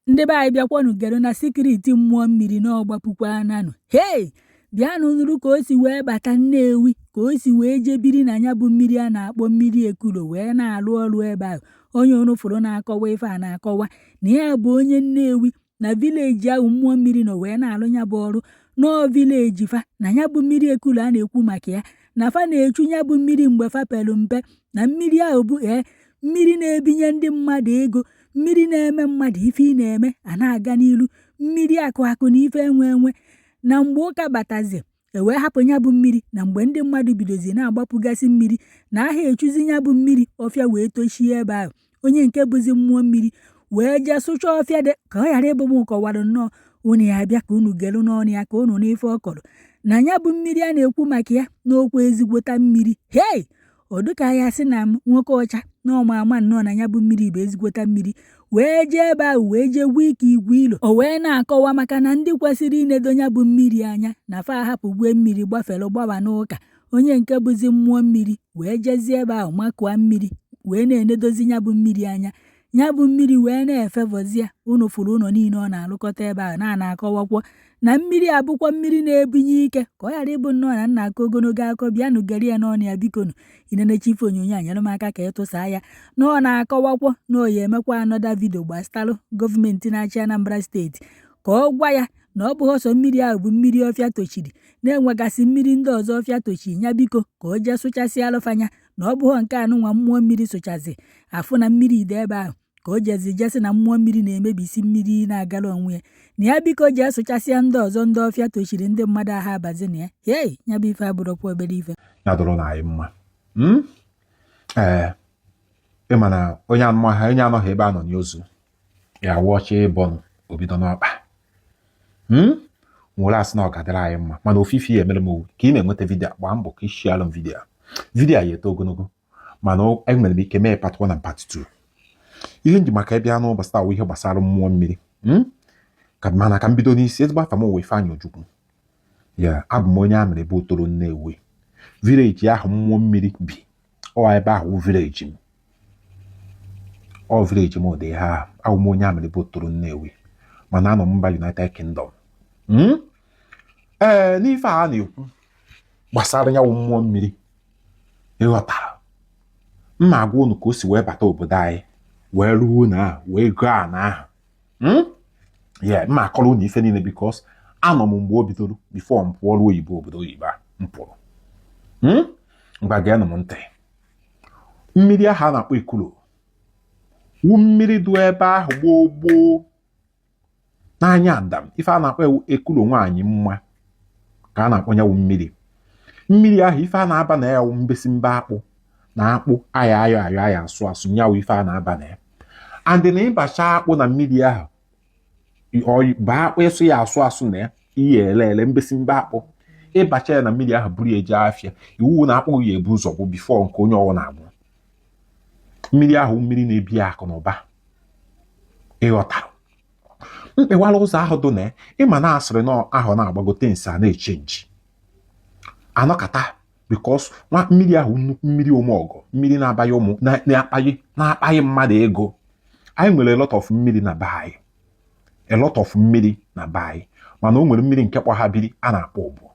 Ndị be anyị, bịakwanụ gere na secret mmụọ mmiri na ọgbapukwananụ. Hei, bịanụ nụrụ ka o si wee bata Nnewi, ka o si wee jee biri na ya bụ mmiri a na-akpọ mmiri Ekulo, wee na-alụ ọrụ ebe ahụ. Onye unu fụrụ na-akọwa ife a na-akọwa na ya bụ onye Nnewi, na village ahụ mmụọ mmiri nọ wee na-alụ ya bụ ọrụ nọọ village fa na ya bụ mmiri Ekulo a na-ekwu maka ya, na fa na-echu ya bụ mmiri mgbe fa pelu mpe, na mmiri ahụ bụ mmiri na-ebinye ndị mmadụ ego, mmiri na-eme mmadụ ife ị na-eme a na-aga n'ilu, mmiri akụ akụ na ife enwe enwe. Na mgbe ụka batazi, e wee hapụ ya bụ mmiri, na mgbe ndị mmadụ bidozi na-agbapụgasị mmiri na aha echuzi ya bụ mmiri, ọfịa wee tochie ebe ahụ. Onye nke bụzi mmụọ mmiri wee jee sụchaa ọfịa dị ka ọ ghara ịbụ m kọwara nnọọ unu ya. Bịa ka unu gelu n'ọnụ ya, ka unu n'ife ọ kọrọ na ya bụ mmiri a na-ekwu maka ya n'okwu ezigbota mmiri. Hei, ọ dịka ya sị na nwoke ọcha na ọma ama nnọọ na ya bụ mmiri bụ ezigbota mmiri, wee jee ebe ahụ, wee jee gwa ike igwe ilo. O wee na-akọwa maka na ndị kwesịrị inedo ya bụ mmiri anya na fa ahapụ gwue mmiri gbafere gbawa n'ụka. Onye nke bụzi mmụọ mmiri wee jezie ebe ahụ makụa mmiri, wee na-enedozi ya bụ mmiri anya, ya bụ mmiri wee na-efevọzi ya. Unu fụrụ ụlọ niile ọ na-alụkọta ebe ahụ na na-akọwakwa na mmiri abụkwa mmiri na-ebunye ike. Ka ọ ghara ịbụ nnọọ na nna akọ ogologo akọ, bịanụ gere ya n'ọnụ ya. Bikonu, inenecha ife onyonyo a, nyere m aka ka ịtụsaa ya. Na ọ na-akọwakwa na ọ ya emekwa another video gbasatalụ gọọmenti na-achị Anambra Steeti, ka ọ gwa ya na ọ bụghị ọsọ mmiri ahụ bụ mmiri ọfịa tochiri, na-enwegasị mmiri ndị ọzọ ọfịa tochiri ya. Biko, ka o jee sụchasịa alụfanya, na ọ bụghị nke anụnwa mmụọ mmiri sụchazi afụ na mmiri ide ebe ahụ, ka o jezi jesi na mmụọ mmiri na-emebisi mmiri na-agara onwe ya. Na ya biko jee sụchasịa ndị ọzọ ndị ọfịa tochiri, ndị mmadụ agha abazi na ya. Hei, ya bụ ife abụrụkwa obere ife. Ya dụrụ na anyị mma. Ee, ịma na onye anụmahịa, onye anọghị ebe a nọ n'ozu ya wụọcha ịbọnụ obido n'ọkpa nwere asị na ọ ga-adịrị anyị mma. Mana ofufe ya emere m owu ka ị na-enweta video, gbaa mbọ ka ị share m video. Video ya eto ogologo, mana enwere m ike mee part 1 na part 2. Ihe nji maka ịbịa n'ụbọchị taa ihe gbasara mmụọ mmiri, Ka mana ka m bido n'isi. Ezigbo afa m wụ Ifeanyị Ojukwu. Ya abụ m onye amịrị bụ Otoro Nnewi, village ahụ mmụọ mmiri bi. Ọ ebe ahụ village m, ọ village m dị ha. Ahụ m onye amịrị bụ Otoro Nnewi, mana anọ m mba United Kingdom. Ee, n'ife a na-ekwu gbasara ya wụ mmụọ mmiri, ịghọtara mma agwa unu ka o si wee bata obodo anyị, wee ruo na ahụ, wee gụọ ana ahụ ya. Mma akọrọ unu ife niile because anọ m mgbe o bidoro, before m pụọ ọrụ oyibo, obodo oyibo a m pụrụ. Ngwa, geenụ m ntị. Mmiri ahụ a na-akpọ Ekulo wu mmiri dị ebe ahụ gboo gboo n'anya Adam. Ife a na-akpọ Ekulo nwaanyị mma ka a na-akpọ ya wụ mmiri. Mmiri ahụ, ife a na-aba na ya wụ mbesi mba akpụ na akpụ aya ayọ ayọ aya asụ asụ. Nyawụ ife a na-aba na ya, and na ịbacha akpụ na mmiri ahụ, baa akpụ ịsụ ya asụ asụ na ya, ihe ele ele mbesi mba akpụ, ịbacha ya na mmiri ahụ, buru ya eje afịa, iwu na akpụ ya ebu ụzọ bụ before nke onye ọwụ na-agbụ. Mmiri ahụ, mmiri na-ebi akụ na ụba, ịghọtara? Mkpewara ụzọ ahụ dị na ya, ịma na asịrị na ahụ na-agbagote nsi a na-echange anọkata, because nwa mmiri ahụ nnukwu mmiri omeọgọ, mmiri na-abaghị ụmụ, na-akpaghị na-akpaghị mmadụ ego. Anyị nwere a lot of mmiri na be anyị, a lot of mmiri na be anyị, mana o nwere mmiri nke kpọhabiri a na-akpọ ụbụ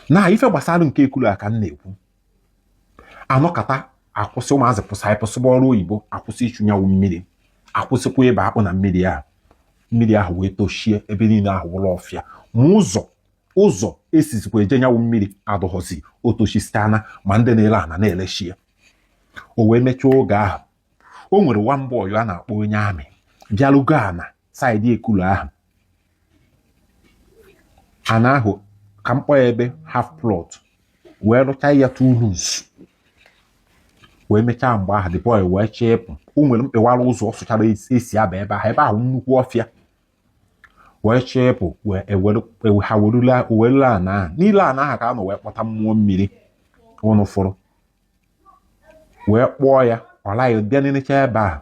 na ife gbasara nke Ekulo a ka m na-ekwu. Anọkata akwụsị, ụmụazị kwụsị, anyị kwụsịba ọrụ oyibo, akwụsị ịchụnyanwụ mmiri, akwụsịkwa ịba akpụ na mmiri ahụ. Mmiri ahụ wee tochie ebe niile ahụ, wụrụ ọfịa, ma ụzọ ụzọ esizikwa eje nyanwụ mmiri adụghọzi, otochisitana, ma ndị na-ele ana na-elechie. O wee mechaa oge ahụ, o nwere one boy a na-akpọ onye amị bịarugo ana side Ekulo ahụ. Ana ahụ ka m kpọọ ya ebe half plot, wee rụchaa ya two rooms, wee mechaa. Mgbe ahụ the boy wee chịpụ. O nwere mkpewara ụzọ ọ sụchara esi aba ebe ahụ, ebe ahụ nnukwu ọfịa, wee chịpụ, wee ewere ha werula werula ana ahụ niile. Ana ahụ ka a nọ wee kpọta mmụọ mmiri ụnụ fụrụ, wee kpọọ ya ọlaghị bịa nenecha ebe ahụ,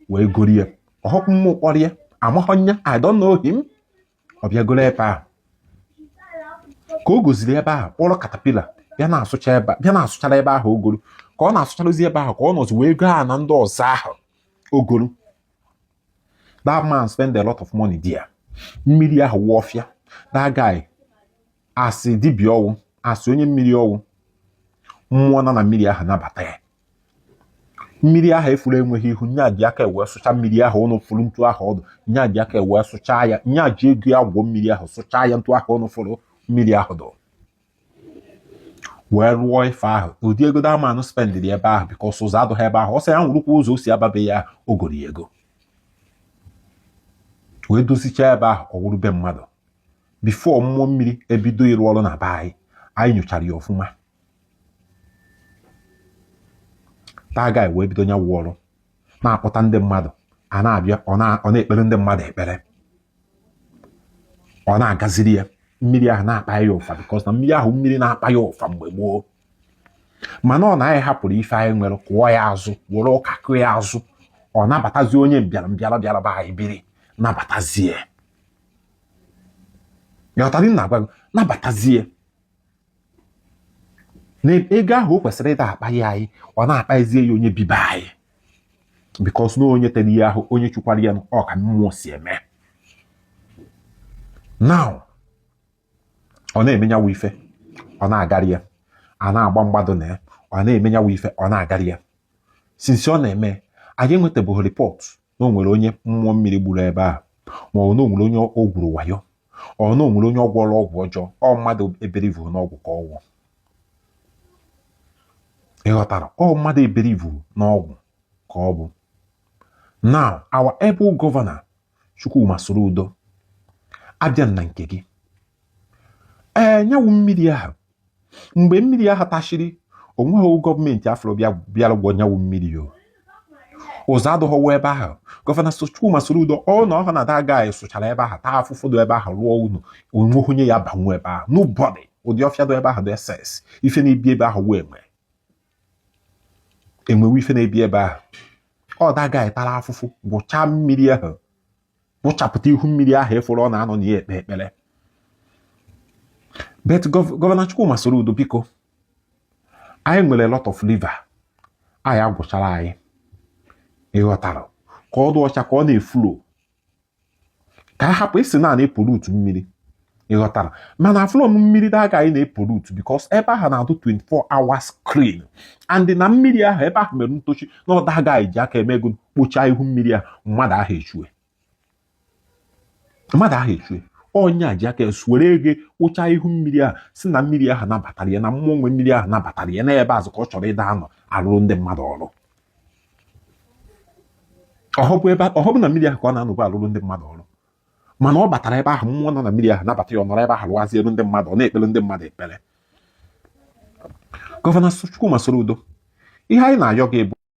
wee gori ya. Ọhọkwu mmụọ kpọrọ ya, amaghọ nya, I don't know him. Ọ bịagoro ebe ahụ ka o goziri ebe ahụ, kpọrọ caterpillar bịa na-asụcha ebe, bịa na-asụchara ebe ahụ ogoro. Ka ọ na-asụcharazi ebe ahụ, ka ọ nọzi wee gaa na ndị ọzọ ahụ ogoro. That man spend a lot of money there. Mmiri ahụ wụ ọfịa. That guy, asị dibịa ọwụ, asị onye mmiri ọwụ, mmụọ nọ na mmiri ahụ nabata ya. Mmiri ahụ efuru enweghị ihu. Nya ji aka wee sụcha mmiri ahụ. Ụnụ fụrụ ntu ahụ ọdụ. Nya ji aka wee sụchaa ya. Nya ji ego ya gwọọ mmiri ahụ, sụchaa ya ntu ahụ ụnụ fụrụ mmiri ahụ dụ, wee rụọ ife ahụ. Ụdị ego that man spendịrị ebe ahụ, because ụzọ adụghị ebe ahụ. Ọ sị ya nwụrụkwa ụzọ o si ababe ya, o goro ya ego wee dozichaa ebe ahụ. Ọ wụrụ be mmadụ. Before mmụọ mmiri ebido ịrụ ọrụ na be anyị, anyị nyochara ya ọfụma. That guy wee bido nya wụ ọrụ, na-akpọta ndị mmadụ a na-abịa. Ọ na-ekpere ndị mmadụ ekpere, ọ na-agaziri ya. Mmiri ahụ na-akpa ya ụfa, because na mmiri ahụ, mmiri na-akpa ya ụfa mgbe gboo. Mana ọ na anyị hapụrụ ife anyị nwere, kụọ ya azụ, were ụka kụọ ya azụ. Ọ nabatazi onye mbịara mbịara bịara be anyị biri, nabatazie. Ghọtara m na-agwa gị? Nabatazie na ego ahụ o kwesịrị ịda akpa ya anyị, ọ na-akpazie ya onye bibe anyị, because na onye tere ihe ahụ, onye chụkwara ya, ọ ka mmụọ si eme. Now ọ na-emenyawa ife, ọ na-agarị ya, a na-agba mgbadụ na ya. Ọ na-emenyawa ife, ọ na-agarị ya. Since ọ na-eme, anyị enwetabeghị report na o nwere onye mmụọ mmiri gburu ebe ahụ, ma ọ na o nwere onye o gwuru wayo, ọ na o nwere onye ọ gwọrọ ọgwụ ọjọọ. Ọ mmadụ eberivu n'ọgwụ ka ọgwụ. Ịghọtara? Ọ mmadụ eberivu n'ọgwụ ka ọ bụ. Now, our able governor Chukwuma Soludo, abịa na nke gị, ee, nyanwụ mmiri ahụ, mgbe mmiri ahụ tashiri, onweghị gọọmenti afro bịa bịara gwọ nyanwụ mmiri. O ụzọ adụghọwa ebe ahụ. Governor Chukwuma Soludo, ọ na ọha na that guy sụchara ebe ahụ, taa afụfụ dị ebe ahụ, rụọ unu, onweghị onye ya banwu ebe ahụ. Nobody. Ụdị ọfịa dị ebe ahụ dị ss. Ife na-ebi ebe ahụ wee enwe enwewe ife na-ebi ebe ahụ. Ọ that guy tara afụfụ gwụchaa mmiri ahụ, gwụchapụta ihu mmiri ahụ ịfụrụ. Ọ na-anọ na ya ekpe ekpere. But Governor Chukwuma Soludo, biko, anyị nwere lot of river anyị agwụchara anyị. Ịghọtara? Ka ọ dị ọcha, ka ọ na-eflow, ka a hapụ isi na na-epollute mmiri. Ịghọtara? Mana flow mmiri daga anyị na-epollute, because ebe ahụ na-adụ 24 hours clean, and na mmiri ahụ ebe ahụ mere ntochi na ọdaga anyị ji aka eme ego kpochaa ihu mmiri ahụ. Mmadụ ahụ echue, mmadụ ahụ echue. Onye a ji aka were ego kpochaa ihu mmiri ahụ, si na mmiri ahụ nabatara ya, na mmụọ nwe mmiri ahụ nabatara ya n'ebe azụ ka ọ chọrọ ịda anọ arụrụ ndị mmadụ ọrụ. Ọhọbụ ebe ọhọbụ na mmiri ahụ ka ọ na-anọbụ arụrụ ndị mmadụ ọrụ. Mana ọ batara ebe ahụ, mmụọ nọ na mmiri ahụ nabata ya. Ọ nọrọ ebe ahụ rụwazielu ndị mmadụ, ọ na-ekpere ndị mmadụ ekpere. Governor Chukwuma Soludo, ihe anyị na-ayọ gị bụ